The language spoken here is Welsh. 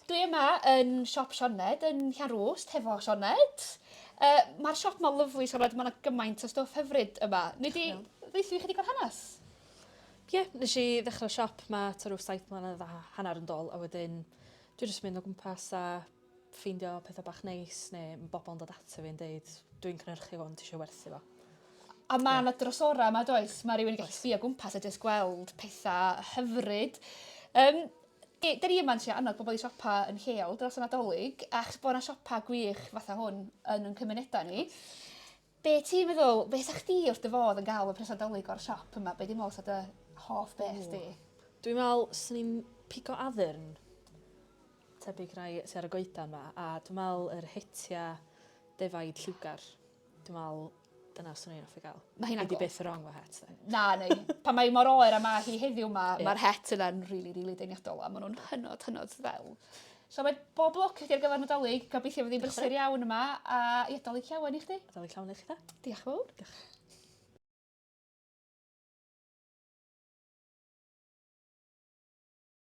Dwi yma yn siop Sioned yn Llanrwst hefo Sioned. Uh, Mae'r siop yma lyfli Sioned, mae yna gymaint o stwff hyfryd yma. Nei di ddeutha fi chydig o'r hanes? Ie, yeah, nes i ddechrau siop ma tua rhyw 7 mlynedd a hanner yn dôl, a wedyn dwi jyst mynd o gwmpas a ffeindio pethau bach neis, neu mae bobl yn dod ato fi yn deud, dwi'n cynhyrchu hwn, ti eisiau werthu fo. A mae yna drosora yma, does? Mae rhywun yn gallu sbio gwmpas a jyst gweld pethau hyfryd. Um, 'Dan ni yma'n trio annog bobl i siopa yn lleol dros y Nadolig achos bo' 'na siopa gwych fatha hwn yn 'yn cymuneda ni. Be' ti'n meddwl, be' 'sa chdi wrth dy fodd yn ga'l y presa 'Dolig o'r siop yma? Be' 'di me'wl 'sa dy hoff beth di? Dwi'n me'wl swn i'n pigo addurn tebyg rai sy ar y goedan 'ma a dwi me'wl yr hetia defaid lliwgar. Dwi'n me'wl dyna swn i'n hoffi gael. Mae hynna'n Di byth wrong efo het. De. Na, neu. Pan mae mor oer a mae hi heddiw ma, yeah. mae'r het yna'n rili, rili deniadol a maen nhw'n hynod, hynod ddel. So mae bob lwc i chdi ar gyfer Nadolig. Gobeithio fydd hi'n brysur iawn yma a ie, Dolig llawen i chdi. Dolig llawen i chdi. Diolch yn fawr. Diolch.